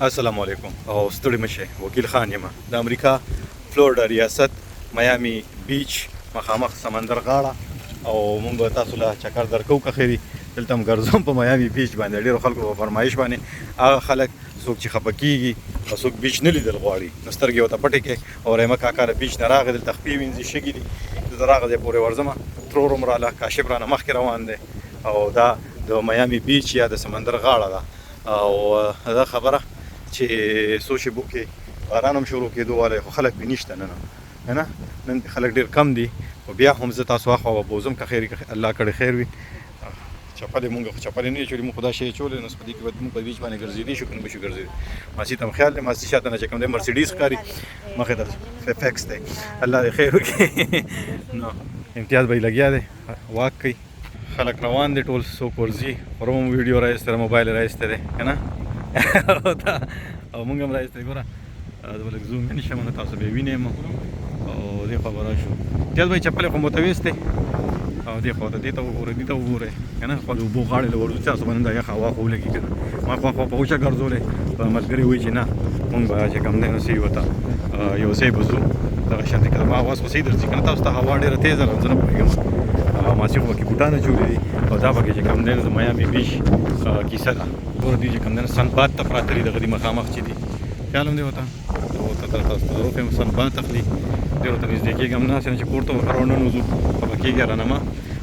السلام علیکم او ستړي مشه، وکیل خان یم. د امریکا فلوریډا ریاست، میامي بیچ مخامخ سمندر غاړه، او مونږ به تاسو له چکر درکو که خیري. دلته هم ګرځم په میامي بیچ باندې، ډېرو خلکو په فرمایش باندې. هغه خلک څوک چې خفه کیږي او څوک بیچ نه لیدل غواړي، نو سترګې ورته پټې کړي. او رحمه کاکا له بیچ نه راغی، دلته خپې وینځي، شګې دي. زه تر هغه ځای پورې ورځم. ترور هم راله، کاشف رانه مخکې روان دی. او دا د میامي بیچ یا د سمندر غاړه ده. او دا خبره چې څو شېبو کې باران هم شروع کېدو والی، خو خلک پې نشته نن، که نه نن پې خلک ډېر کم دي، خو بیا هم زه تاسو اخوا به بوځم که خیر، که الله کړی خیر وي. چپلې مونږ خو چپلې نه چولې، مونږ خو دا شی چولې. نو په دې کې به مونږ په بیچ باندې ګرځېدی شو که نه به شو ګرځېدی؟ ماسي ته هم خیال دی. ماسي شاته نه چې کوم دی مرسیډیز ښکاري، مخې ته فیکس دی. الله دې خیر وکړي. نو امتیاز به یې لګیا دی، واک کوي. خلک روان دي ټول، څوک ورځي. ورو ویډیو راایسته، موبایل راایسته دی که نه، او مونږ هم راایسته. ګوره، زه به لږ زوم ان شم، نو تاسو به یې وینئ. او دې خوا به راشو. امتیاز بھائی، چپلې خو مو ته ویستې. او دې خوا ته، دې ته وګورئ، دې ته وګورئ که نه. خو د اوبو غاړې له ورځو، تاسو به نن دا یخه هوا خو ولګي که نه. ما خوا خوا په وچه ګرځولې. ملګري وایي چې نه، مونږ به چې کوم دی نو څه ورته یو ځای به ځو. دغه شان دی که زما اواز خو صحیح درځي که نه تاسو ته؟ هوا ډېره تېزه ده، زه نه پوهېږم. ماسي خو پکې بوټان اچولي دي. او دا پکې چې کوم دی نو د میامي بیچ کیسه ده. ګوره، دوی چې کوم دی نو سن باد ته پراته دي، دغه دي مخامخ چې دي. خیال هم دی ورته ورته تاسو ته وښیم. سن باد اخلي. ډېر ورته نږدې کېږم نه، هسې نه چې کور ته ورته ورننوځو، خفه کېږي رانه ما.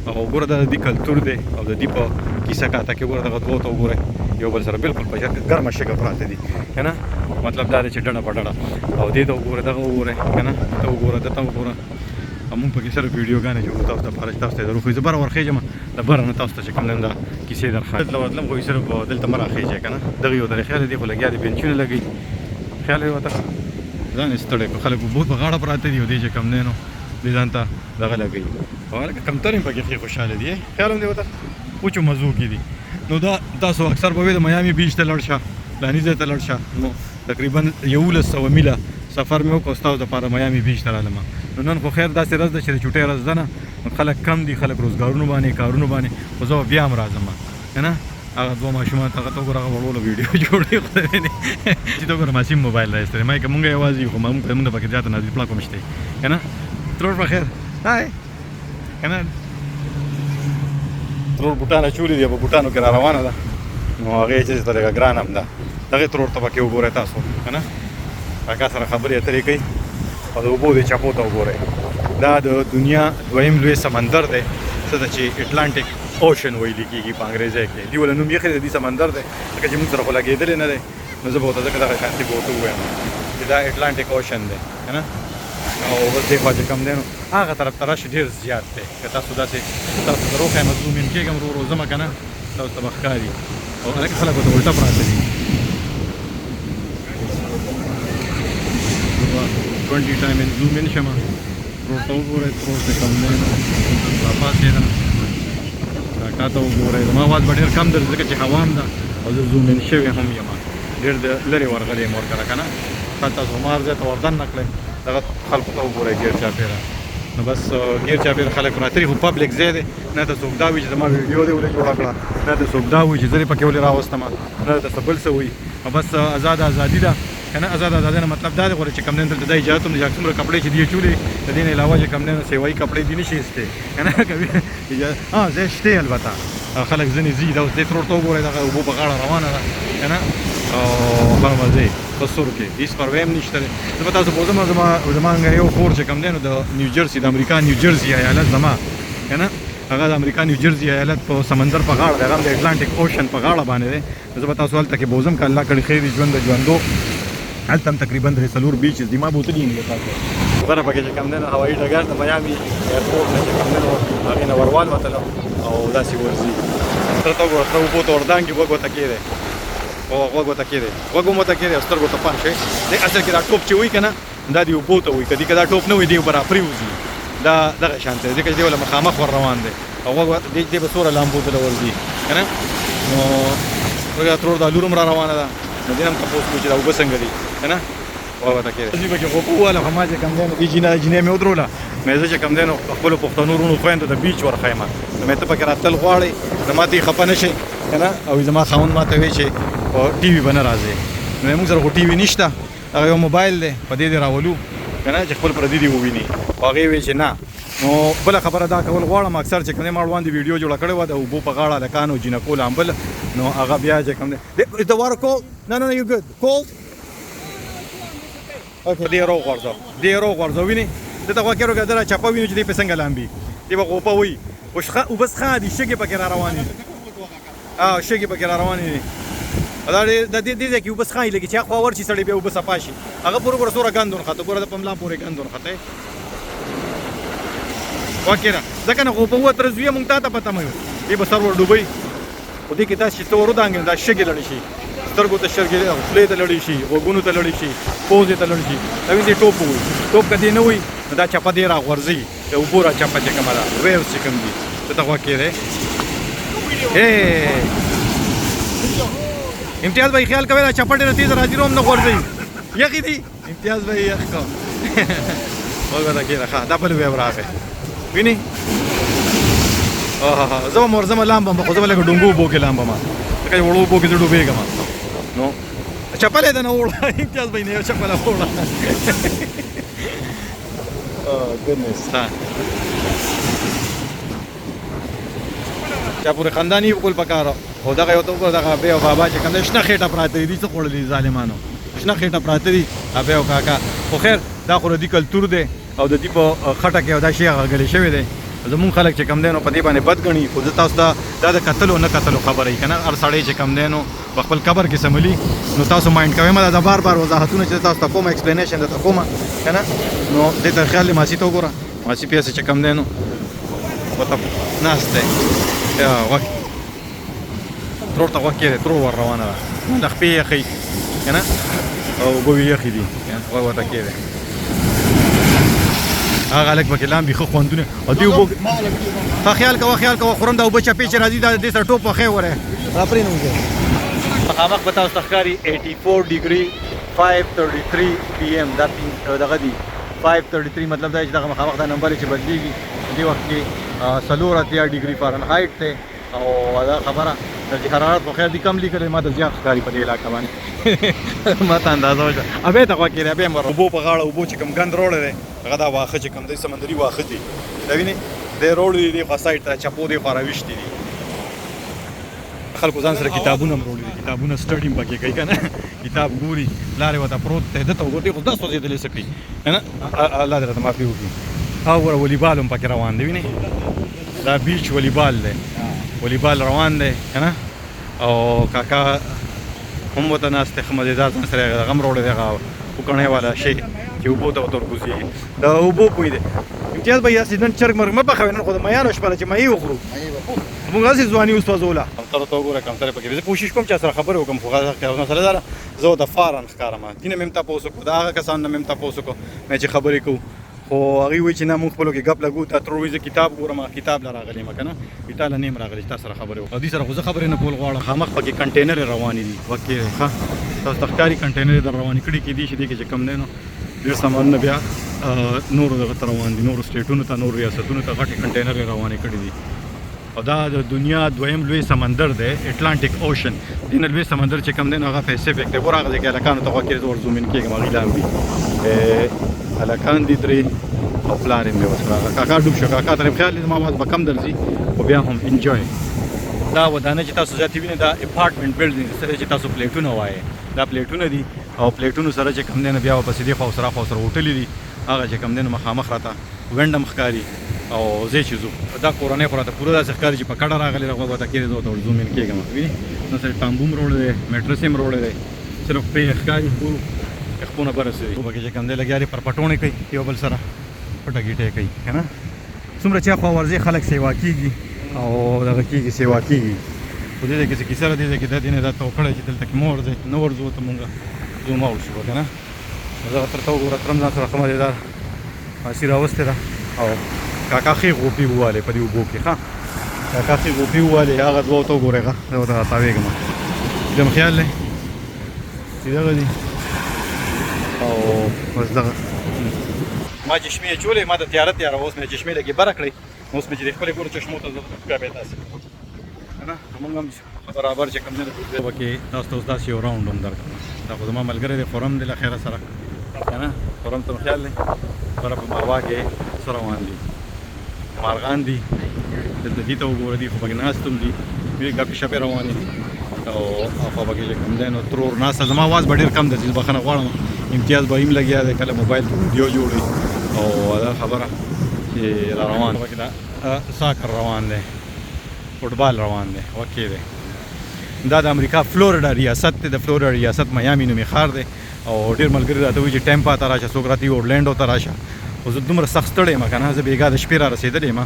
او ګوره، دا د دې کلتور دی. او د دې په کیسه کاته کې ګوره، دغه دوو ته وګورئ، یو بل سره بالکل په ګرمه شګه پراته دي که نه. مطلب دا دی چې ډډه په ډډه. او دې ته وګوره، دغه وګوره که نه، ته وګوره، ده ته وګوره. او مونږ پکې سره ویډیوګانې جوړو تاسو دپاره چې تاسو ته یې دروښیو. زه بره ورخېژم، د بره نه تاسو ته چې کوم دی دا کیسې درښایم. دلته ورتلم، خو یې صرف دلته مه راخېژئ که نه. دغه یو درې خیال دی، خو لګیا دی بنچونه لګوي. خیال یې ورته ځان یې ستړی کړ. خلک اوبو په غاړه پراته دي، او دی چې کوم دی نو دې ځان ته دغه لګوي. او هلکه کمترې هم پکې ښې خوشحاله دي. خیال هم دی ورته وچو مزو کې دي. نو دا تاسو اکثر به وي د میامي بیچ ته لاړ شه، فلاني ځای ته لاړ شه. نو تقریبا 1100 میله سفر مې وکړ، ستاسو دپاره میامي بیچ ته رالم. نو نن خو خیر داسې ورځ ده چې د چوټۍ ورځ ده نه، نو خلک کم دي، خلک روزګارونو باندې، کارونو باندې، خو زه به بیا هم راځم که نه. هغه دوه ماشومان هغه ته وګوره، هغه وړو له ویډیو جوړوي. خدای دې چې ته وګوره، ماسیم موبایل راایستی دی. ما یې که مونږ یوازې یو، خو مونږ پکې زیاته نازي پړه کوم شته که نه. ترور په خیر، های که نه. ترور بوټان اچولي دي، په بوټانو کې را روانه ده. نو هغې چې ته لږه ګرانه هم ده. دغې ترور ته پکې وګورئ تاسو که نه، کاکا سره خبرې اترې کوي. او د اوبو دې چپو ته وګورئ. دا د دنیا دویم لوی سمندر دی، څه ده چې اټلانټیک اوشن ویل کېږي په انګریزۍ کې. دی وله نوم یې د دې سمندر دی، ځکه چې موږ سره خو لګېدلی نه دی، نو زه به ورته ځکه دغه شانتي به ورته ووایم چې دا اټلانټیک اوشن دی که نه. او بس دې خوا چې کوم دی نو هغه طرف ته رش ډېر زیات دی. که تاسو داسې تاسو ته وښایم، زوم ان کېږم، ورو ورو ځمه که نه، تاسو ته به ښکاري. او هلکه خلک ورته الټه پراته دي. 20 ټایم ان زوم ان شم. ترور ته وګورئ، ترور چې کوم دی نو راپاڅېده. کاکا ته وګورئ. زما اواز به ډېر کم درځي، ځکه چې هوا هم ده او زه زوم ان شوی هم یم، ډېر د لرې ورغلی یم ورکره که نه. تاسو ما هر ځای ته وردننه کړئ. دغه خلکو ته وګورئ ګیر چاپېره. نو بس ګیر چاپېره خلک پراته دي، خو پبلک ځای دی. نه ته څوک دا وایي چې زما ویډیو دې ولې جوړه کړه، نه ته څوک دا وایي چې زه دې پکې ولې راوستم، نه ته څه بل څه وایي. او بس ازاده ازادي ده که نه. ازاده ازادي نه مطلب دا دی غوره چې کوم دی دلته دا اجازه هم دی چې څومره کپړې چې دی اچولې، د دې نه علاوه چې کوم دی نو سیوایي کپړې دي نه شي ایستې که نه. کوي اجازه ها ځای شته. البته خلک ځینې ځي. دا اوس دې ترور ته وګورئ، دغه اوبو په غاړه روانه ده که نه. او ښه مزې په سور کې هېڅ پروا هم نشته دی. زه به تاسو بوځم. زما یو خور چې کوم دی نو د نیوجرسي، د امریکا نیوجرسي ایالت، زما که نه هغه د امریکا نیوجرسي ایالت په سمندر په غاړه دی، هغه هم د اټلانټیک اوشن په غاړه باندې دی. زه به تاسو هلته کې بوځم که الله کړي خیر ژوند ژوندو. هلته هم تقریبا درې څلور بیچز دي، ما بوتلي یم تاسو. بره پکې چې کوم دی نو هوایي ډګر د میامي ایرپورټ نه چې کوم دی نو هغې نه وروالوتلم، او داسې ورځي. تره ته وګوره، تره اوبو ته وردانګي، غوږ ورته کښېږدی، غوږ ورته کښېږدی، غوږ هم ورته کښېږدی او سترګو ته پام شئ. دی اصل کې دا ټوپ چې وایي که نه، دا دی اوبو ته وایي. که دي که دا ټوپ نه وي، دی به راپرېوځي. دا دغه شان دی، ځکه چې دی وله مخامخ ور روان دی. او غوږ دی به څومره لامبو ته ورځي که نه. نو وګوره، ترور دا لور هم را روانه ده، نو دې نه هم تپوس کوو چې دا اوبه څنګه دي که نه. غوږ ته کېږدی. پکې غوپه ووهله، خو ما چې کوم دی نو دې جینۍ مې ودروله. مې زه چې کوم دی نو خپلو پښتنو وروڼو خویندو ته بیچ ورښیم، نو مې ته پکې راتلل غواړې، نو ما ته یې خفه نه شي که نه. او زما خاوند ما ته وایي چې په ټي وي به نه راځې. نو موږ سره خو ټي وي نشته، هغه یو موبایل دی، په دې دې راولو که نه چې خپل پردي دې وویني. خو هغې ویل چې نه. نو بله خبره دا کول غواړم، اکثر چې کوم دی ما وړاندې ویډیو جوړه کړې وه د اوبو په غاړه هلکانو جینکو لامبل، نو هغه بیا چې کوم دی Is the water cold? No, no, no, you good. Cold? Okay. دې رو غورځو، دې رو غورځو، ویني دته غوا کېرو کې دا چپه وینو چې دې په څنګه لامبي، دې به غوپه وي. اوس ښه اوبه ښه دي، شګې پکې را روانې دي. شګې پکې را روانې دي. دا د دې دې ځای کې اوبه ښه دي، لکه چې اخوا ورشي سړی بیا اوبه صفا شي. هغه پورې ګوره څومره ګند ونښته، ګوره د په ملا پورې ګند ونښتی. وکړه ځکه نه غوپه وه تر زویه مونږ تا ته په تمه یو، دې به سر ور ډوبوي. خو دې کې داسې چې ته ور ودانګې نو دا شګې لړې شي، سترګو ته شګې، خولې ته لړې شي، غوږونو ته لړې شي، پوزې ته لړې شي. دا وینې ټوپ ووایي، ټوپ که دې نه وایي نو دا چپه دې راغورځي، د اوبو را چپه چې کومه ده ویوز چې کوم دي ته ته غوږ کېدی. امتیاز بھائی خیال کوي دا چپه ډېره تیزه راځي، روم نه غورځوي، یخې دي. امتیاز بھائی یخ کو وګوره کېده. ښه دا بل ویو راغی، وینې. زه به ورځم لامبم، خو زه به لږ ډونګو اوبو کې لامبم، ځکه چې وړو اوبو کې زه ډوبېږم. نو چپل یې د نه وړه امتیاز بھائی، نه یو چپله وړه. ګډنس ها چا پورې خندا نه وکول پکار. خو دغه یو ته وګوره، دغه ابی او بابا چې کوم دی شنه خېټه پراته دي، څه خوړلي دي ظالمانو، شنه خېټه پراته دي ابی او کاکا. خو خیر دا خو د دې کلتور دی او د دې په خټه کې دا شی غږل شوی دی. زمونږ خلک چې کم دی نو په دې باندې بد ګڼي، خو زه تاسو ته دا د کتلو نه کتلو خبره یي که نه، هر سړی چې کم دی نو په خپل قبر کې سملي. نو تاسو مایند کوئ مه، دا بار بار وضاحتونه چې تاسو ته کوم ایکسپلینیشن درته کوم که نه. نو دې ته خیال دی، ماسي ته وګوره، ماسي پیسې چې کم دی نو ورته ناست دی. غوږ ترور ته غوږ کېږدی، ترور ور روانه ده، د خپې یې ښیي که نه، او اوبه یې یخې دي، غوږ ورته کېږدی. هغه هلک پکې لامبي، ښه خوندونه. او دې اوبو ښه خیال کوه، خیال کوه خورم، دا اوبه چپې چې راځي دا دې سره ټوپ وخی وره را پرې نه وځي. مخامخ به تاسو ته ښکاري 84 ډیګري 5:33 پي ایم، دا دغه دي 5:33، مطلب دا چې دغه مخامخ دا نمبر چې بدلېږي دې وخت کې 84 ډیګري فارنهایټ دی. او دا خبره درجه حرارت خو خیر دي کم لیکلی، ما ته زیات ښکاري په دې علاقه باندې، ما ته اندازه وشوه. ابی ته غوږ کېږدی، ابی هم اوبو په غاړه اوبو چې کوم ګند راوړی دی، هغه دا واښه چې کوم دی سمندري واښه دي، دا وینې دی راوړي دي، دې خوا سایډ ته چپو دې خوا راویشتي دي. خلکو ځان سره کتابونه هم راوړي دي، کتابونه سټډي هم پکې کوي که نه، کتاب ګوري، پلار یې ورته پروت دی، ده ته وګوره، دی خو دا سوځېدلی څه کوي که نه، الله دې راته معافي وکړي. او ګوره والیبال هم پکې روان دی، وینې دا بیچ والیبال دی، والیبال روان دی که نه. او کاکا هم ورته ناست دی، ښه مزېدار ځان سره هغه هم راوړی دی، هغه پوکڼۍ والا شی چې اوبو ته ورته ورکوزېږي، د اوبو بوی دی. امتیاز بھائی هسې نن چرګ مرګ مه پخوې، نن خو د میانو شپه ده چې مایې وخورو، موږ هسې ځواني وسوځوله. کمترو ته وګوره، کمترې پکې زه کوشش کوم چې سره خبرې وکړم، خو هغه مسله دا ده زه ورته فارن ښکارم، دینه مې هم تپوس وکړو، د هغه کسانو نه مې هم تپوس وکړو مې چې خبرې کوو، خو هغوی وایي چې نه موږ خپلو کې ګپ لګو. تا ترور وایي زه کتاب ګورم، هغه کتاب له راغلی یم که نه، تا له نه یم راغلی چې تا سره خبرې وکړم، دوی سره خو زه خبرې نه کول غواړم. خامخ پکې کنټینرې روانې دي، وکې ښه تاسو ته ښکاري کنټینرې در روانې کړي، کېدی شي دې کې چې کوم دی نو ډېر سامانونه بیا نورو دغه ته روان دي، نورو سټیټونو ته، نورو ریاستونو ته غټې کنټینرې روانې کړي دي. او دا د دنیا دویم لوی سمندر دی، اټلانټیک اوشن، دې نه لوی سمندر چې کوم دی نو هغه پیسیفیک دی. ګوره هغه ځای کې هلکانو ته غوږ کېږدی، زه ور زوم ان کېږم، هغوی لامبي هلکان دي درې او پلار یې مې ورسره. هغه کاکا ډوب شو، کاکا ته خیال دی زما آواز به کم درځي، خو بیا هم انجوای. دا ودانۍ چې تاسو زیاتې وینئ دا اپارټمنټ بلډینګ دی، چې تاسو پلیټونه وایئ، دا پلیټونه دي، او پلیټونو سره چې کوم دی نو بیا ورپسې دې خوا سره خوا سره هوټلې دي، هغه چې کوم دی نو مخامخ راته وینډم ښکاري. او ځای چې ځو دا کورنۍ خو راته پوره داسې ښکاري چې په کډه راغلې ده، غوږ ورته کېږدی، زه ورته ور زوم ان کېږم، وینې نو سره ټامبو هم راوړی دی، میټرس یې هم راوړی دی، صرف پرې یې ښکاري، ګورو چې خپونه بره څه دي. پکې چې کوم دی لګیا دی پرپټوڼې کوي، یو بل سره پټه ګیټه کوي که نه. څومره چې اخوا ورځې خلک سیوا کېږي او دغه کېږي سیوا کېږي، خو دې ځای کې څه کیسه ده، دې ځای کې دا دې نه دا تو کړی چې دلته کې مه ورځئ، نه ورځو ته مونږ ځو مه ورشو که نه. زه تر ته وګوره، ترم ځان سره ښه مزېدار ماسي راوستې ده، او کاکا ښې غوپې ووالې په دې اوبو کې، ښه کاکا ښې غوپې ووالې. هغه دوو ته وګورئ، ښه زه ورته راتاوېږم، دم خیال دی چې دغه دي. او بس دغه ما چشمې اچولې، ما ته تیاره تیاره، اوس مې چشمې لږې بره کړې، اوس مې چې د خپلې ګورو چشمو ته زه بیا بیا تاسې که نه موږ هم برابر چې کوم دی نو پکې تاسو ته اوس داسې یو راونډ هم درکړم. دا خو زما ملګری دی، خرم دی، له خیره سره که نه. خرم ته خیال دی بره په ماوا کې څه روان دي، مارغان دي دلته. دي ته وګوره، دي خو پکې ناست هم دي، ډېرې ګپې شپې روانې دي. او اخوا پکې چې کوم دی نو ترور ناسته. زما اواز به ډېر کم دی، چې بخښنه غواړم. امتیاز به هم لګیا دی، کله موبایل کې ویډیو جوړوي. او دا خبره چې را روان پکې دا soccer روان دی، فوټبال روان دی، okay دی. دا د امریکا فلوریډا ریاست دی، د فلوریډا ریاست میامي نومې ښار دی. او ډېر ملګري راته وایي چې ټیمپا ته راشه، څوک راته وایي اورلینډو ته راشه، خو زه دومره سخت ستړی یم که نه. زه بېګا د شپې را رسېدلی یم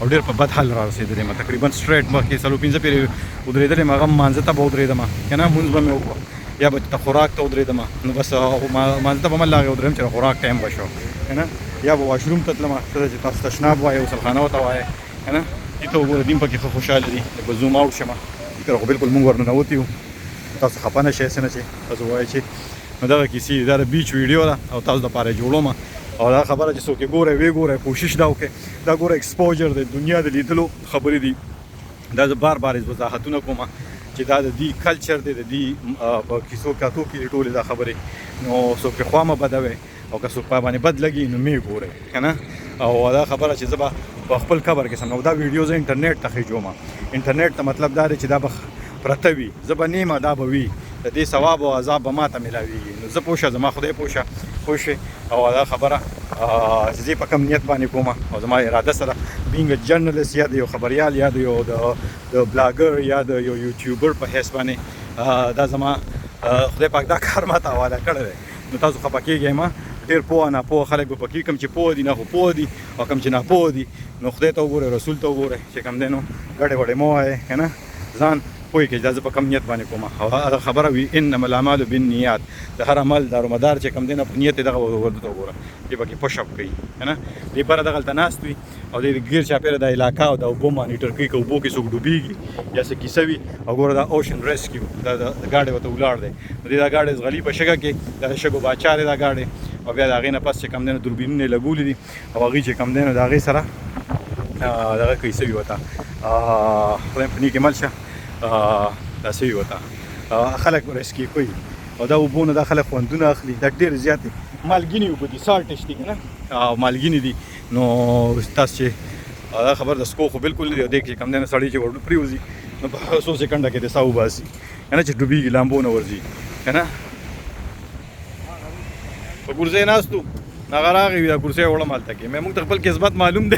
او ډېر په بد حال را رسېدلی یم. تقریبا straight مخکې څلور پنځه پېرې ودرېدلی یم. هغه مانځه ته به ودرېدم که نه، مونځ به مې وکړو یا به ته خوراک ته ودرېدم، نو بس مانځه ته به مې لاغې ودرېدم چې خوراک time به شو که نه، یا به washroom ته تلم، څه چې تاسو تشناب وایې، غسلخانه ورته وایې که نه. دې ته وګوره، دیم پکې ښه خوشحاله دي. لږ به zoom out شم، دې خو بالکل مونږ ورننوتي یو. تاسو خفه نه شئ، څه نه چې تاسو وایئ چې نو دغه کیسې. دا د beach ویډیو ده او تاسو دپاره یې جوړوم. او دا خبره چې څوک یې ګورئ ویې ګورئ، کوشش دا وکړئ. دا ګوره exposure دی، دنیا د لیدلو خبرې دي. دا زه بار بار وضاحتونه کوم چې دا د دې culture دی، د دې په کیسو کاتو کې ټولې دا خبرې. نو څوک پې خوا مه بدوئ او که څوک په باندې بد لګي نو مې ګورئ که نه. او دا خبره چې زه به په خپل قبر کې سم، او دا ویډیو زه انټرنیټ ته خېجوم. انټرنیټ ته مطلب دا دی چې دا به پرته وي، زه به نیمه دا به وي، د دې ثواب او عذاب به ماته ملاویږي. نو زه پوه شه، زما خدای پوه شه، پوه شئ. او دا خبره چې زه په کوم نیت باندې کوم او زما اراده سره being journalist یا د یو خبریال یا د یو د blogger یا د یو YouTuber په حیث باندې، دا زما خدای پاک دا کار ماته حواله کړی دی. نو تاسو خفه کېږئ مه. ډېر پوه ناپوه خلک به پکې، کوم چې پوه دي نه خو پوه دي او کوم چې ناپوه دي نو خدای ته وګورئ، رسول ته وګورئ چې کوم دی نو ګډې وډې مه وایئ که نه. ځان پوه کړئ چې دا زه په کوم نیت باندې کوم. او هغه خبره وي انما الاعمال بالنیات، د هر عمل دارومدار چې کوم دی نه په نیت. دغه ورته وګوره، دې پکې push up کوي که نه، دې بره دغلته ناست وي او دې ګیر چاپېره د علاقه او د اوبو monitor کوي که اوبو کې څوک ډوبېږي یا څه کیسه وي. او ګوره دا ocean rescue، دا د ګاډی ورته ولاړ دی. نو دې دا ګاډی ځغلي په شګه کې، دا د شګو باچا دی دا ګاډی. او بیا د هغې نه پس چې کوم دی نو دوربینونه یې لګولي دي او هغوی چې کوم دی نو د هغې سره دغه کوي. څه وي ورته، خدای په نیکې مل شه، دا څه وي ورته، خلک rescue کوي او دا اوبو نه دا خلک خوندونه اخلي. دا ډېر زیاتې مالګینې اوبه دي، saltish دي که نه، او مالګینې دي. نو تاسو چې دا خبر د سکو خو بالکل نه دی. او دې کې کوم دی نه سړی چې ور پرېوځي نو په څو سیکنډه کې د ساه وباسي که نه، چې ډوبېږي لامبو نه ورځي که نه. په کرسۍ ناست وو، هغه راغی، دا کرسۍ وړم هلته کې مې موږ ته خپل قسمت معلوم دی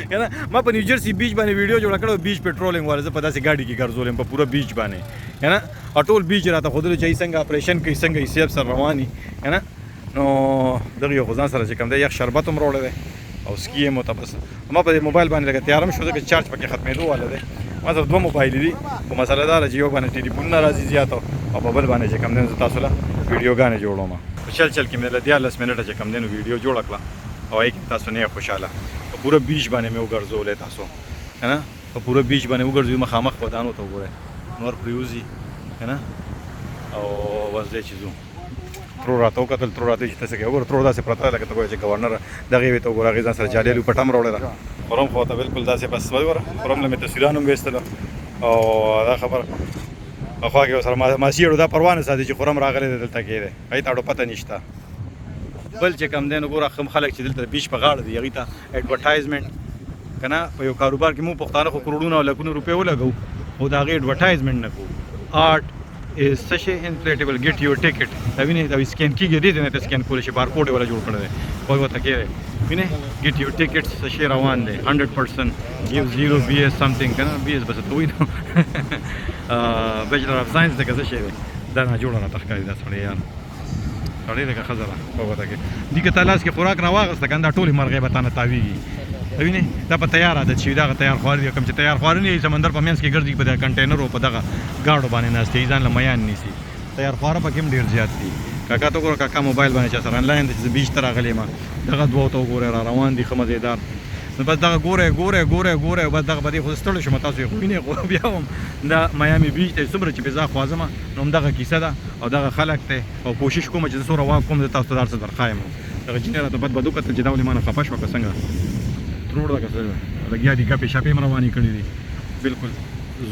که نه. ما په نیوجرسي beach باندې ویډیو جوړه کړه، beach patrolling والا. زه په داسې ګاډي کې ګرځولم په پوره beach باندې که نه، او ټول beach راته ښودلو چې څنګه operation کوي، څنګه یې safe سره روان دي که نه. نو دغه یو خو ځان سره چې کوم دی یخ شربت هم راوړی دی او سکي یې مو ته. بس ما په دې موبایل باندې لږه تیار هم شو ځکه چارج پکې ختمېدو والا دی. ما سره دوه موبایل دي، خو مسله دا ده چې یو باندې ټلیفونونه راځي زیات او په بل باندې چې کوم دی زه تاسو له ویډیوګانې جوړوم. په چل چل کې مې له 13 منټه چې کوم دی نو ویډیو جوړه کړه او هغې کې تاسو نه خوشحاله. په پوره beach باندې مې وګرځولی تاسو که نه، په پوره beach باندې وګرځوي. مخامخ ودانو ته وګورئ، نور پرېوځي که نه. او بس دی چې ځو. ترور راته وکتل، ترور راته چې ته څه کوې؟ وګوره ترور داسې پرته ده لکه ته ګوره چې governor دغې وې. ته وګوره، هغې ځان سره جالې لوپټه هم راوړې ده. خرم خو ته بالکل داسې بس وګوره، خرم له مې تصویران هم ویستلو. او دا خبره په خوا کې ورسره ماسي اړو، دا پروا نه ساتي چې خرم راغلی دی دلته کې دی، هغې ته اړو پته نشته. بل چې کوم دی نو ګوره کوم خلک چې دلته beach په غاړه دي هغوی ته advertisement که نه. په یو کاروبار کې موږ پښتانه خو کروړونه او لکونه روپۍ ولګوو خو د هغې advertisement نه کوو. art is څه شی inflatable، get your ticket. دا وینې، دا scan کېږي، دې ځای نه ته scan کولی شي، بارکوډ یې ولا جوړ کړی دی، خو ورته کې دی. وینې get your ticket څه شی روان دی، 100% give 0 BS something که نه، BS بس ته وایي نو bachelor of science دی که څه شی دی. دا نه جوړه راته ښکاري دا سړی، یار سړی دی که ښځه ده؟ په ورته کې دي که تا لاس کې خوراک راواغسته که نه، دا ټولې مرغۍ به تا نه تاویږي. وینې دا په تیار عادت شوي، دغه تیار خواره دي. کوم چې تیار خواره نه سمندر په منځ کې ګرځي، په دغه کنټینرو په دغه ګاډو باندې ناست دي، ځان له میان نیسي. تیار خواره پکې هم ډېر زیات دي. کاکا ته وګوره، کاکا موبایل باندې چا سره انلاین دی چې زه beach ته راغلی یم. دغه دوو ته وګوره را روان دي، ښه مزېدار. نو بس دغه ګوره ګوره ګوره ګوره، بس دغه په دې خو ستړی شوم. تاسو یې خو وینئ، خو بیا هم دا میامي beach ته څومره چې فضا خوازمه نو همدغه کیسه ده او دغه خلک دی. او کوشش کوم چې زه څومره واک کوم، زه تاسو ته دا هر څه درښایم. دغه جینۍ راته بد بد وکتل چې دا ولې ما نه خفه شوه که څنګه، ترور ده که څه، لګیا دي ګپې شپې هم روانې کړې دي. بالکل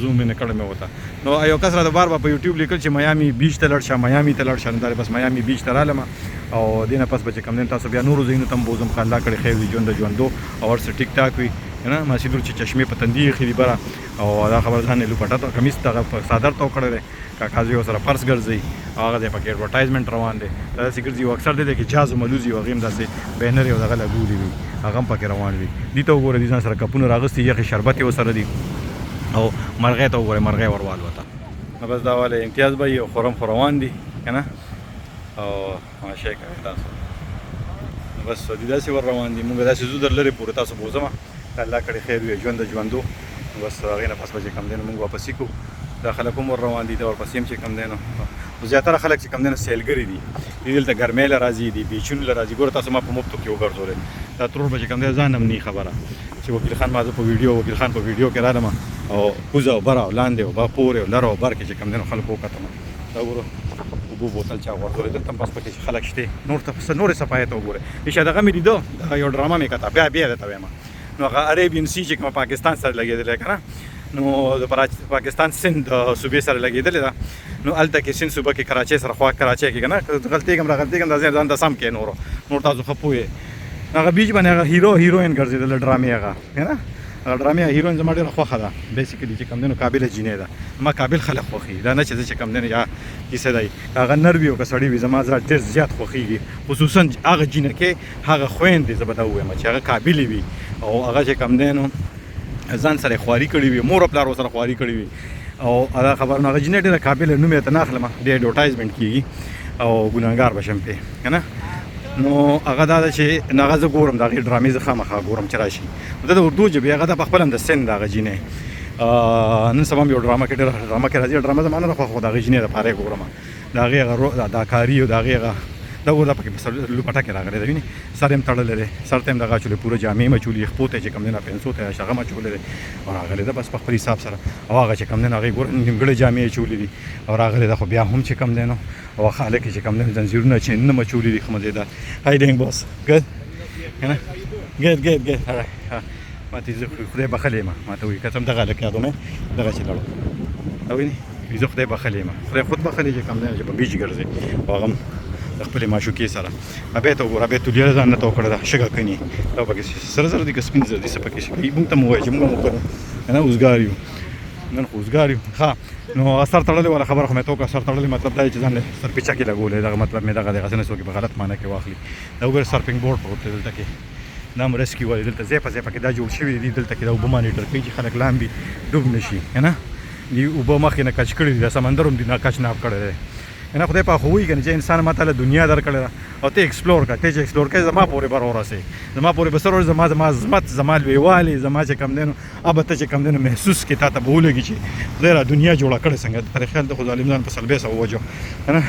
زوم نه کړم وته. نو یو کس راته بار بار په یوټیوب لیکل چې میامي بیچ ته لاړ شه، میامي ته لاړ شه. نو دا بس میامي بیچ ته رالم او دینه پس به چې کوم دین تاسو بیا نورو ځایونو ته هم بوځم. که الله کړې خیر وي، ژوند ژوندو او هر څه ټیک ټاک وي که نه. ما سیدور چې چشمې په تندي ایښي دي بره او دا خبره ځان یې لوپټه ته کمیس دغه په څادر تو کړی دی. کاکا زوی ورسره پرس ګرځي او هغه ځای پکې ایډورټایزمنټ روان دی، دا داسې ګرځي. او اکثر دی کې جاز هم الوځي او هغې هم داسې بینر یې او دغه لګولي وي، هغه هم پکې روان وي. دي ته وګوره، دي ځان سره کپونه راغستي، یخې شربت یې ورسره دي. او مرغۍ ته وګوره، مرغۍ ور والوته. نو بس دا والے امتیاز بھائی او خرم خو روان دي که نه او ماشه کوي تاسو. نو بس دي داسې ور روان دي، مونږ داسې ځو در لرې پورې تاسو بوځم که الله کړې خیر وي، ژوند ژوندو. نو بس هغې نه پس به چې کوم دی نو مونږ واپسي کوو. دا خلک هم ور روان دي، دا ورپسې هم چې کوم دی نو زیاتره خلک چې کوم دی نو سیلګري دي، دي دلته ګرمۍ له راځي، دي بیچونو له راځي. ګوره تاسو ما په مفتو کې وګرځولې. دا ترور به چې کوم دی ځان هم نی خبره چې وکیل خان ما زه په ویډیو، وکیل خان په ویډیو کې رالم او کوزه او بره او لاندې او پورې او لره او بر کې چې کوم دی نو خلکو وکتم. دا ګوره اوبو بوتل چا غورځولی دلته هم. بس پکې چې خلک شته نور ته نورې صفایۍ ته وګورئ. شه دغه مې لیدو، دغه یو ډرامه مې کته، بیا بیا درته وایم. نو هغه عربین سی چې کوم پاکستان سره لګېدلی که نه، نو د پاکستان سند صوبې سره لګېدلې ده. نو هلته کې سند صوبه کې کراچۍ سره خوا کراچۍ کې که نه غلطېږم را غلطېږم، دا ځان ته سم کې نورو نور تاسو ښه پوه. هغه بیچ باندې هغه هیرو هیروین ګرځېدل ډرامې، هغه که نه هغه ډرامې هیروین زما ډېره خوښه ده. بیسیکلي چې کوم دی نو قابله جینۍ ده، ما قابل خلک خوښي، دا نه چې زه چې کوم دی نو یا کیسه دی، هغه نر وي او که سړی وي زما زړه ډېر زیات خوښېږي، خصوصا هغه جینکۍ، هغه خویندې زه به دا ووایم چې هغه قابلې وي او هغه چې کوم دی نو ځان سره خواري کړې وي، مور او پلار ورسره خواري کړې وي او هغه خبر. نو هغه جینۍ ډېره قابله، نوم یې ته نه اخلم، ډېر ایډورټایزمنټ کېږي او ګناهګار به شم پرې که نه. نو هغه دا ده چې نو هغه زه ګورم، د هغې ډرامې زه خامخا ګورم چې راشي. دا د اردو ژبې هغه ده، په خپله هم د سند هغه جینۍ نن سبا هم یو ډرامه کې ډېره ډرامه کې راځي. ډرامه زما نه ده خوښه، خو د هغې جینۍ دپاره یې ګورم، د هغې هغه اداکاري او د هغې هغه دا ګوره دا پکې په لوپټه کې راغلی دی، وینې سر یې هم تړلی دی، سر ته یې هم دغه اچولی، پوره جامې یې اچولي، خپو ته یې چې کوم دی نه پنسو ته یې هغه هم اچولی دی او راغلی ده بس په خپل حساب سره. او هغه چې کوم دی نو هغې ګوره نیمګړې جامې یې اچولي دي او راغلی ده، خو بیا هم چې کوم دی نو او هغه هلک یې چې کوم دی نو ځنځیرونه چې نه اچولي دي، ښه مزېدار. How you doing, boss? Good? Good, good, good. All right. ما ته زه خدای بخښلی ما ما ته وایي که څه هم دغه هلک یادوم دغه چې لاړو دا وینې زه خدای بخښلی ما خدای خود بخښلی چې کوم دی چې په بیچ ګرځي او هغه هم د خپلې معشوقې سره. بیا ته وګوره، بیا تولیه ځان نه تو کړې ده، شګه کني دا پکې سره زر دي که سپین زر دي، څه پکې شي موږ ته مو وایي چې موږ هم وکړو که نه اوزګار یو، نن خو اوزګار یو. ښه نو سر تړلې والا خبره خو مې ته وکړه. سر تړلې مطلب دا دی چې ځان له سرپیچه کې لګولې، دغه مطلب مې دغه دی، هسې نه څوک یې په غلط معنی کې واخلي. دا وګوره سرفینګ بورډ پروت دی دلته کې، دا هم ریسکیو والي دلته ځای په ځای پکې دا جوړ شوي دي. دلته کې دا اوبه مانیټر کوي چې خلک لامبي ډوب نه شي که نه. دي اوبه مخکې نه کچ کړي دي، دا سمندر هم دي نه کچ ناب کړی دی که نه. خدای پاک خو وایي که نه چې انسان ما ته له دنیا درکړې ده او ته ایکسپلور کړه، ته چې ایکسپلور کوې زما پورې به راورسې، زما پورې به څه راورسې، زما زما عظمت، زما لویوالی، زما چې کوم دی نو هغه ته چې کوم دی نو محسوس کړې، تا ته به ولګي چې خدای را دنیا جوړه کړې څنګه. تر خیال ته خو ظالم ځان په سلبې سره ووژو که نه.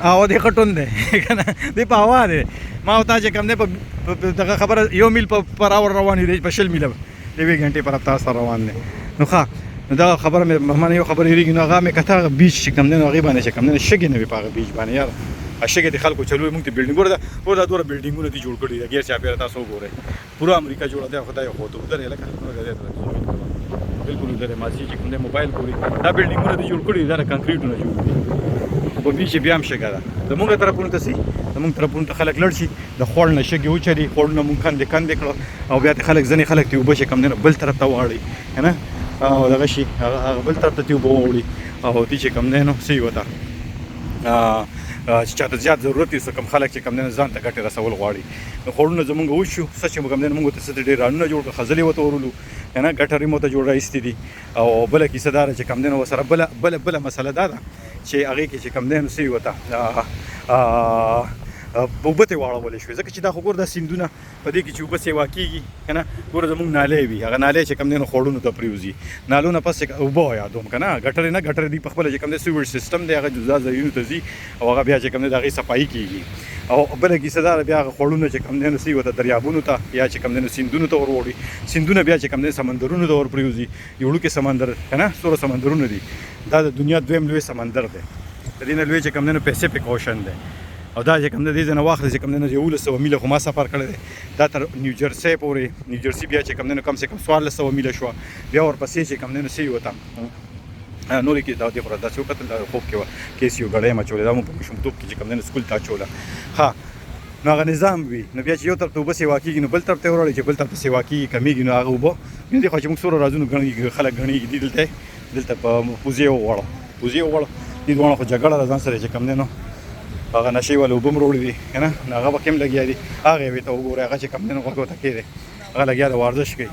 او دې خټون دی که نه، دې په هوا دی. ما او تا چې کوم دی په دغه خبره یو میل په پر اور روان یو، دی په 20 میله یوې ګنټې پر رفتار سره روان دی. نو ښه نو دغه خبره مې مهمانه یو خبره هېرېږي. نو هغه مې کته هغه بیچ چې کوم دی نو هغې باندې چې کوم دی نو شګې نه وي په هغه بیچ باندې یار، شګې د خلکو چلوي. موږ ته بلډینګ ګوره دا ګوره دا دومره بلډینګونه دي جوړ کړي دي غیر چاپېره، تاسو وګورئ پوره امریکا جوړه ده. خدای خو ته ودرې لکه بالکل ودرې مازی چې کوم دی موبایل ګوري. دا بلډینګونه دي جوړ کړي دي، دا د کانکریټونه جوړ دي، خو په بیچ بیا هم شګه ده. زمونږ طرفونو ته سي زمونږ طرفونو ته خلک لړ شي د خوړ نه شګې وچلي، خوړونه مونږ کندې کندې کړو او بیا ته خلک ځینې خلک ته اوبه چې کوم دی نو بل طرف ته واړوي که نه او دغه شي هغه بل طرف ته ته اوبه واوړي او دي چې کوم دی نو څه ورته چې چاته زیات ضرورت وي، څه کوم خلک چې کوم دی نو ځان ته ګټې رسول غواړي. نو خوړونه زمونږ وشو څه چې کوم دی نو مونږ ته څه ډېر رانونه جوړ کړو، خځلې ورته ورولو که نه، ګټرې مو ته جوړ را ایستې دي. او بله کیسه دا ده چې کوم دی نو ورسره بله بله بله مسله دا ده چې هغې کې چې کوم دی نو څه ورته اوبه ترې واړولې شوې، ځکه چې دا خو ګوره دا سیندونه په دې کې چې اوبه سیوا کېږي که نه. ګوره زموږ نالۍ وي، هغه نالۍ چې کوم دی نو خوړونو ته پرېوځي، نالو نه پس چې اوبه یادوم که نه، ګټرې نه ګټرې دوی په خپله چې کوم دی سیویج سیستم دی هغه جدا ځایونو ته ځي او هغه بیا چې کوم دی د هغې صفایي کېږي. او بله کیسه دا ده بیا هغه خوړونه چې کوم دی نو څه ورته دریابونو ته یا چې کوم دی نو سیندونو ته ور وړي، سیندونه بیا چې کوم دی سمندرونو ته ور پرېوځي. یو وړوکی سمندر که نه، څومره سمندرونه دي، دا د دنیا دویم لوی سمندر دی، د دې نه لوی چې کوم دی نو پیسیفیک اوشن دی. او دا چې کوم دی، دې ځای نه واخله چې کوم دی نو 1100 میله خو ما سفر کړی دی، دا تر نیوجرسي پورې. نیوجرسي بیا چې کوم دی نو کم سه کم 1400 میله شوه. بیا ورپسې چې کوم دی نو څه وته نورې کې دا دې خو داسې وکتل، دا خوب کې وه کیس یو ګړی مې اچولې، دا مو په ماشومتوب کې چې کوم دی نو سکول ته اچوله. ښه، نو هغه نظام وي، نو بیا چې یو طرف ته اوبه سیوا کېږي نو بل طرف ته وراړي، چې بل طرف ته سیوا کېږي کمېږي، نو هغه اوبه نو دې خوا چې موږ څومره رازونو ګڼېږي، خلک ګڼېږي دي. دلته په پوزې وغواړه، پوزې وغواړه. دې دواړه خو جګړه ده ځان سره چې کوم دی نو هغه نشې والا اوبه هم راوړي دي که نه، نو هغه پکې هم لګیا دي. هغه یوې ته وګوره، هغه چې کوم دی نو غوږ ورته کښېږدی، هغه لګیا ده ورزش کوي.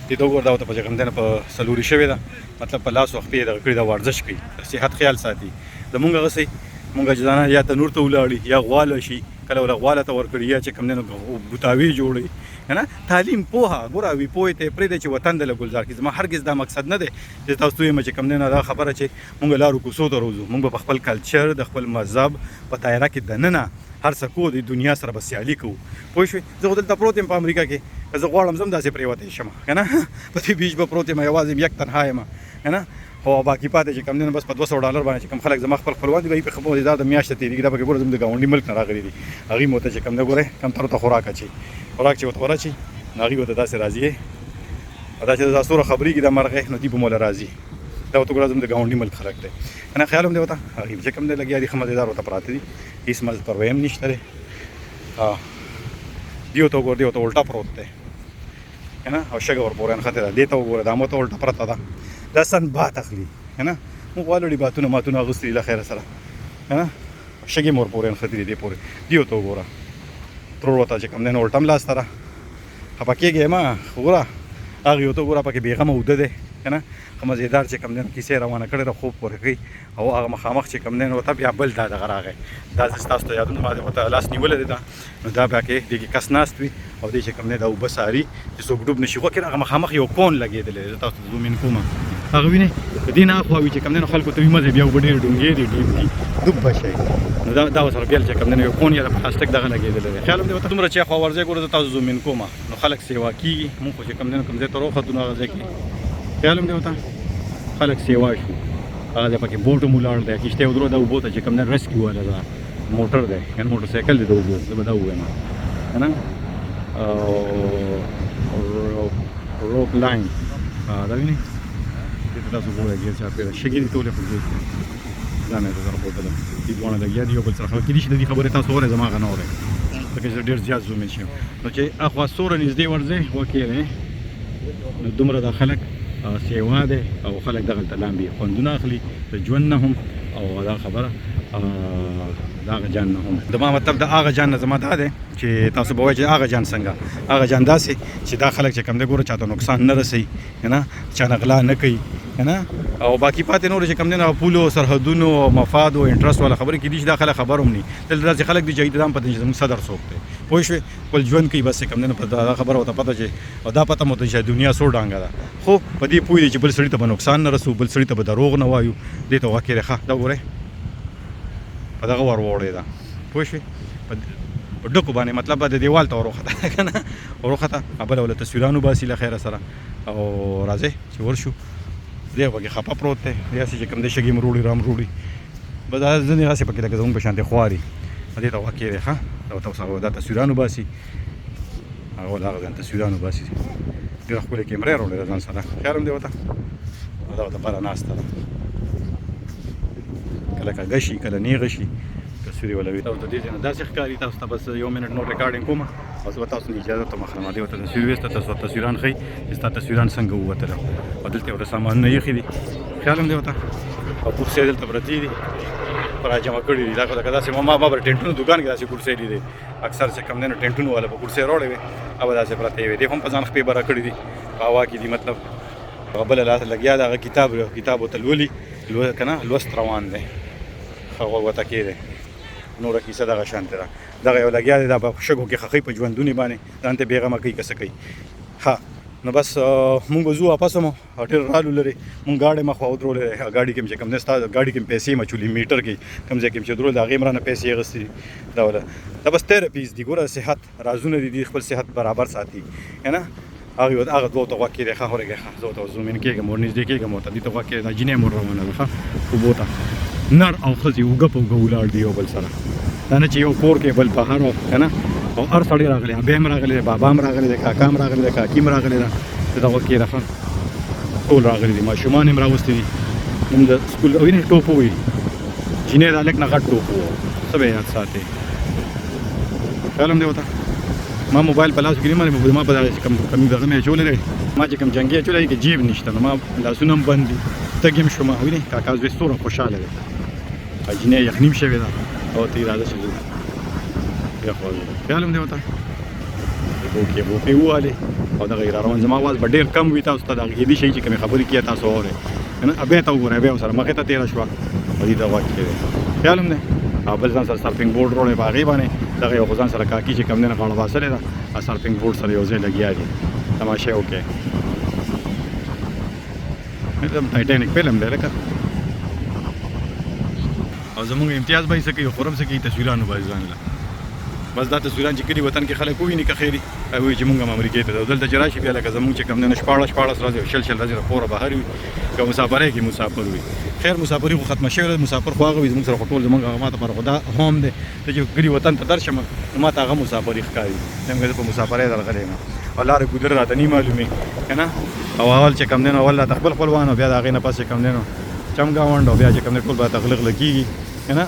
دې ته وګوره، دا ورته په چې کوم دی نو په څلوري شوې ده، مطلب په لاس او خپې یې دغه کړي، دا ورزش کوي، صحت خیال ساتي. زمونږ هغه څه مونږ چې ځانه یا تنور ته ولاړي یا غواله شي، کله ولا غواله ته ورکړي یا چې کوم دی نو بوتاوي جوړي که نه. تعلیم پوهه ګوره وي، پوهې ته یې پرېږدی چې وطن د له ګلزار کړي. زما هرګز دا مقصد نه دی چې تاسو ته ووایم چې کوم دی نو دا خبره چې مونږ لارو کوڅو ته روځو. مونږ به په خپل کلچر د خپل مذهب په دایره کې دننه هر څه کوو، د دنیا سره به سیالي کوو. پوه شوې؟ زه خو دلته پروت یم په امریکا کې، که زه غواړم زه هم داسې پرېوتی شم که نه، په دې بیچ به پروت یم، یوازې یم، یک تنها یم که نه. خو باقي پاتې چې کوم دی نو بس په 200 ډالر باندې چې کوم خلک زما خپل خپلوان دي، به یې په ښه مزېدار د میاشت تېرېږي. دا پکې ګوره زموږ د ګاونډي ملک نه راغلي دي، هغوی مو ته چې کوم دی ګورئ کم تر ته خوراک اچي، خوراک چې ورته وراچي نو هغوی ورته داسې راځي، او دا چې دا څومره خبرېږي دا مرغۍ، نو دوی به مو له راځي. دا ورته ګوره زموږ د ګاونډي ملک خلک دی که نه، خیال هم دی ورته. هغوی چې کوم دی لګیا دي، ښه مزېدار ورته پراته دي، هېڅ مزه پروا هم نشته دی. دیو ته وګوره، دیو ته الټا پروت دی که نه، او شګه ورپورې نښتې ده. دې ته وګوره، دا مو ته الټه پرته ده، دا سن بات اخلي که نه. موږ غواړو باتونه ماتونه اغوستي دي له خیره سره که نه، شګې مو ورپورې نښتې دي دې پورې. دیو ته وګوره، ترور ورته چې کوم دی نو الټه هم لاسته ده. خفه کېږې مه ګوره، هغه یو ته وګوره پکې بېغمه اوده دی که نه، ښه مزېدار چې کوم دی نو کیسه یې روانه کړې ده، خوب پورې کوي. او هغه مخامخ چې کوم دی نو ورته بیا بل دا دغه راغی، دا زه ستاسو ته یادوم، ما ورته لاس نیولی دی. دا نو دا بیا کې دې کې کس ناست وي او دې چې کوم دی دا اوبه څاري چې څوک ډوب نه شي. خو کې هغه مخامخ یو کون لګېدلی دی، زه تاسو ته زوم ان کوم، هغه وینئ؟ د دې نه اخوا وي چې کوم دی نو خلکو ته وي مزه، بیا اوبه ډېرې ډونګې دي، ډیپ دي، ډوب به شئ. نو دا ورسره بیا چې کوم دی نو یو کون یا د پلاستیک دغه لګېدلی دی. خیال هم دی ورته دومره چې اخوا ورځئ ګوره، زه تاسو زوم ان کوم، نو خلک سیوا کېږي. مونږ خو چې کوم دی نو کوم ځای ته راوختو، نو هغه ځای کې خیال هم دی ورته خلک سیوا شو. هغه ځای پکې بوټ هم ولاړ دی، کښتۍ ودرو، دا اوبو ته چې کوم دی ریسکیو والا دا موټر دی، یعنې موټر سایکل دی د اوبو، زه به دا ووایم که نه. او روپ لاین دا وینئ، دې ته تاسو ګورئ، ګیر چاپېره شګې دي ټولې، خو ګیر دا مې درته ښودله. دې دواړه لګیا دي یو بل سره خبرې کېدای شي، د دې خبرې تاسو اورئ، زما هغه نه اورئ، ځکه چې زه ډېر زیات زوم شم. نو چې اخوا څومره نږدې ورځئ وکېرئ، نو دومره دا خلک سیوا دی او خلک دغلته لامبي، خوندونه اخلي د ژوند نه هم او دا خبره د هغه جان نه هم. د ما مطلب د هغه جان نه زما دا دی چې تاسو به وایئ چې هغه جان څنګه، هغه جان داسې چې دا خلک چې کوم دی ګوره چاته نقصان نه رسوي که نه، چا نه غلا نه کوي که نه. او باقي پاتې نور چې کوم دی نه پولو سرحدونو او مفاد او انټرست والا خبرې کېدای شي دا خلک خبر هم نه. دلته داسې خلک دي چې هغوی ته دا هم پته نشته زموږ صدر څوک دی، پوه شوې؟ خپل ژوند کوي بس، کوم دی نه په دا خبره ورته پته چې او دا پته مو ته چې دنیا څو ډانګه ده، خو په دې پوه دي چې بل سړي ته به نقصان نه رسو، بل سړي ته به دروغ نه وایو. دې ته غوږ کښېږدئ، ښه دا وګورئ په دغه ور ووړې ده، پوه شوې؟ په ډکو باندې مطلب د دیوال ته وروخته که نه، وروخته بله وله تصویران وباسي له خیره سره. او راځئ چې ورشو، دی پکې خپه پروت دی، دی هسې چې کوم دی شګې مروړي رامروړي، بس دا ځینې هسې پکې لکه زموږ په شانتې خواري. دې ته غوږ کښېږدئ، ښه دا ورته اوس دا تصویران وباسي، هغه ولا هغه ځان تصویران وباسي. ډېره ښکلې کیمره یې راوړې ده ځان سره، خیال هم دی ورته. دا ورته بره ناسته ده، کله کږه شي کله نیغه شي، تصویر یې ولوي. تاسو د دې ځای نه داسې ښکاري. تاسو ته بس یو منټ نور ریکارډینګ کوم او زه به تاسو نه اجازه ته مخلم. دې ورته تصویر ویسته، تاسو تصویران ښیي چې ستا تصویران څنګه ووتله. او دلته ورته سامانونه ایښي دي، خیال هم دی ورته. او کرسۍ دلته پرتې دي، پر جمع کړي دي. دا خو لکه داسې ما پر ټینټونو دکان کې داسې کرسۍ لیدې، اکثر چې کم دی نو ټینټونو والا به کرسۍ راوړې وې او به داسې پرتې وې. دې هم په ځان خپې بره کړي دي، په هوا کې دي. مطلب هغه بله لاس لګیا ده، هغه کتاب ورته لولي که نه، لوست روان دی، ښه غوږ ورته کښېږدی. نوره کیسه دغه شانتې ده. دغه یو لګیا دی، دا په شګو کې خښوي په ژوندوني باندې، ځان ته بېغمه کوي که څه کوي. ښه نو بس مونږ به ځو واپس هم، ډېر رالو لرې. مونږ ګاډی مخ ودرولې، ګاډي کې چې کوم دی ستا ګاډي کې پیسې مې اچولي، میټر کې کوم ځای کې چې درول د هغې هم رانه پیسې اخیستې دي. دا وله دا بس تھراپیز دي، ګوره صحت رازونه دي، دي خپل صحت برابر ساتي که نه. هغه هغه دوو ته غوږ کښېږدی، ښه ورګی، ښه زه ورته زوم ان کېږم، ور نږدې کېږم ورته. دې ته غوږ کښېږدی، دا جینۍ مور روانه ده. ښه اوبو ته نر او ښځې اوږه په اوږه ولاړ دي یو بل سره. دا نه چې یو کور کې بل بهر او که نه، او هر سړی راغلی، ابی هم راغلی دی، بابا هم راغلی دی، کاکا هم راغلی دی، کاکي هم راغلی ده، دغه کې ده ټول راغلي دي، ماشومان هم راوستي دي. موږ د سکول او وینې ټوپ وي، جینۍ د هلک نه غټ ټوپ وو، څه به یې یاد ساتې؟ خیال هم دی ورته. ما موبایل په لاس کې نیمه، ما په دغه کوم کم دغه مې اچولی دی، ما چې کوم جنګي اچولی کې جیب نشته، نو ما لاسونه هم بند دي، تږی هم شوم. وینې کاکا زوی څومره خوشحاله دی، جینۍ یخني هم شوې ده او ته یې راځه چې ځو. یخ خیال هم دی ورته. بوکې بوکې ووالې او دغه یې را روان. زما اواز به ډېر کم وي، تاسو ته دا غږېدی شي چې کومې خبرې کیږي تاسو اورئ که نه. ابی ته وګورئ، ابی ورسره مخې ته تېره شوه او دې ته غوږ کې دی، خیال هم دی. او بل ځان سره سرفینګ بورډ وروړی په هغې باندې دغه یو خو ځان سره کاکي چې کوم دی نه غاړه باسلې ده، سرفینګ بورډ سره یو ځای لګیا دي، تماشه یې وکړئ. ټایټانیک فلم دی لکه. او زمونږ امتیاز به یې څه کوي، خرم څه کوي، تصویرانو به ځان له بس دا تصویران چې کلي وطن کې خلک وویني که خیر وایي چې مونږ هم امریکې ته ځو. دلته چې راشي بیا لکه زمونږ چې کوم دی نه 16 ورځې او 20 20 ورځې له کوره بهر وي، که مسافرۍ کې مسافر وي. خیر مسافري خو ختمه شوې ده، مسافر خو هغه وي زمونږ سره خو ټول زمونږ هغه ماته پر خو دا هوم دی، زه چې کلي وطن ته درشم نو ماته هغه مسافري ښکاري، څنګه زه په مسافرۍ درغلی یم او لارې ګودر راته نه معلومې که نه. او اول چې کوم دی نو اول راته خپل خپلوان او بیا د هغې نه پس چې کوم دی نو چم ګاونډ او بیا چې کوم دی ټول به راته غله غله کېږي که نه.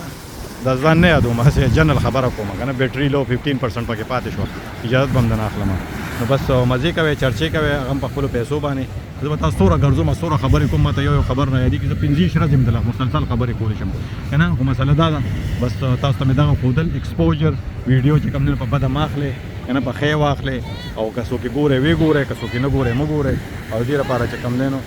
دا ځان نه یادوم، هسې جنرال خبره کوم که نه. بیټري لو 15% پکې پاتې شوه، اجازت به هم درنه اخلم. نو بس مزې کوئ، چرچې کوئ، هغه هم په خپلو پیسو باندې. زه به تاسو څومره ګرځوم، څومره خبرې کوم، ما ته یو یو خبر نه یادېږي. زه 25 ورځې هم دلته مسلسل خبرې کولی شم که نه. خو مسله دا ده بس تاسو ته مې دغه ښودل ایکسپوجر ویډیو چې کوم دی په بده مه اخلئ که نه، په ښه یې واخلئ. او که څوک یې ګورئ ویې ګورئ، که څوک یې نه ګورئ مه ګورئ. او دې لپاره چې کوم دی نو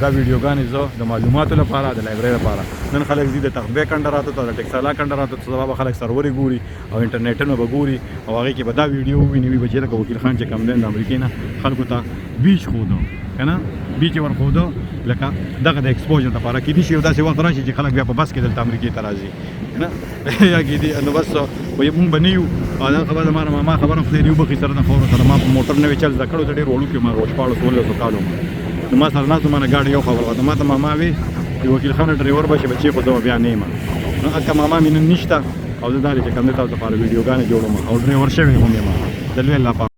دا ویډیوګانې زه د معلوماتو لپاره د لایبرري لپاره. نن خلک ځي د تخبې کنډراتو ته، د ټکسالا کنډراتو ته، سبا به خلک سرورې ګوري او انټرنیټونه به ګوري او هغې کې به دا ویډیو وویني، وي به چې لکه وکیل خان چې کوم دی د امریکې نه خلکو ته بیچ ښودو که نه، بیچ یې ورښودو لکه دغه د ایکسپوژر لپاره. کېدای شي یو داسې وخت راشي چې خلک بیا په بس کې دلته امریکې ته راځي که نه، یا کېدای نو بس وایي مونږ به نه یو. او دا خبره زما د ماما خبره، خدای دې وبخښي سره د خاورو سره، ما په موټر نوې چل زده کړو، زه ډېر وړوکی وم، 16 17 کالو وم، نو ما سره ناست ما نه ګاډي یو خبر وته، ما ته ماما وی چې وکیل خان ډریور به شي بچې، خو زه به بیا نه یم. نو اکه ماما مې نن نشته او زه دا دی چې کوم دی تاسو لپاره ویډیوګانې جوړوم او ډریور شوی هم یم د لوی الله په